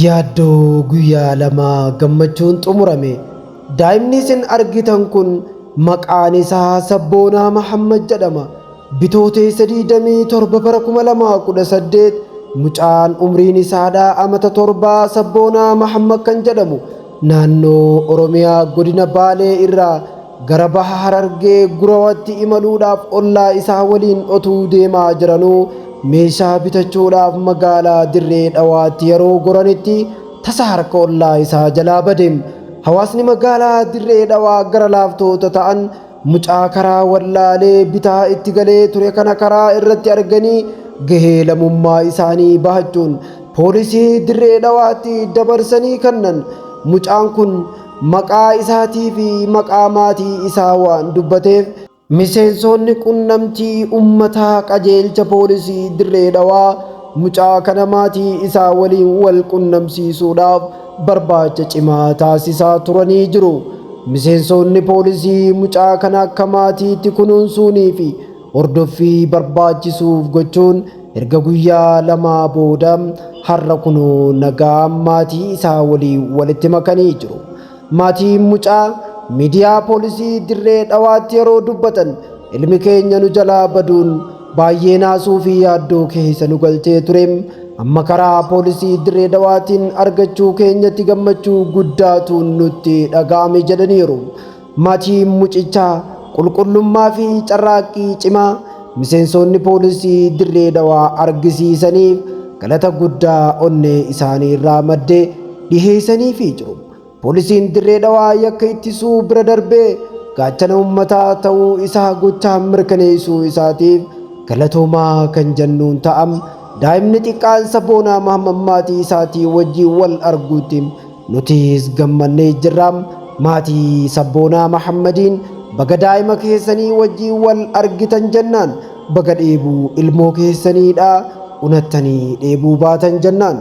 Yaaddoo guyyaa lamaa gammachuun xumurame. Daa'imni isin argitan kun maqaan isaa Sabboonaa Mahammad jedhama. Bitootessa 27 bara 2018 mucaan umriin isaadhaa amata torbaa Sabboonaa Mahammad kan jedhamu naannoo Oromiyaa godina Baalee irraa gara baha Harargee Gurawatti imaluudhaaf ollaa isaa waliin otuu deemaa jiranuu meeshaa bitachuudhaaf magaalaa Dirree Dhawaatti yeroo goranitti tasa harka ollaa isaa jalaa bade. Hawaasni magaalaa Dirree Dhawaa gara laaftoota ta'an mucaa karaa wallaalee bitaa itti galee ture kana karaa irratti arganii gahee lammummaa isaanii bahachuun poolisii Dirree Dhawaatti dabarsanii kennan. Mucaan kun maqaa isaatii fi maqaa maatii isaa waan dubbateef miseensonni qunnamtii ummataa qajeelcha poolisii Dirree Dhawaa mucaa kana maatii isaa waliin wal qunnamsiisuudhaaf barbaacha cimaa taasisaa turanii jiru. Miseensonni poolisii mucaa kana akka maatiitti kunuunsuunii fi hordoffii barbaachisuuf gochuun erga guyyaa lamaa booda har'a kunoo nagaa maatii isaa waliin walitti makanii jiru. Maatiin mucaa miidiyaa poolisii Dirree Dhawaatti yeroo dubbatan ilmi keenya nu jalaa baduun baay'ee naasuu fi yaaddoo keessa nu galchee ture. Amma karaa poolisii Dirree Dhawaatiin argachuu keenyatti gammachuu guddaatu nutti dhaga'ame jedhaniiru. Maatiin mucichaa qulqullummaa fi carraaqqii cimaa miseensonni poolisii Dirree Dhawaa argisiisaniif galata guddaa onnee isaanii irraa maddee dhiheessaniifii jiru. Poolisiin Dirree Dhawaa yakka ittisuu bira darbee gaachana uummataa ta'uu isaa gochaan mirkaneessuu isaatiif galatoomaa kan jennuun ta'am. Daa'imni xiqqaan Sabboonaa Mahammad maatii isaatii wajjin wal arguutti nutis gammannee jirra. Maatii Sabboonaa Mahammadiin baga daa'ima keessanii wajjin wal argitan jennaan baga dheebuu ilmoo keessaniidha unattanii dheebuu baatan jennaan.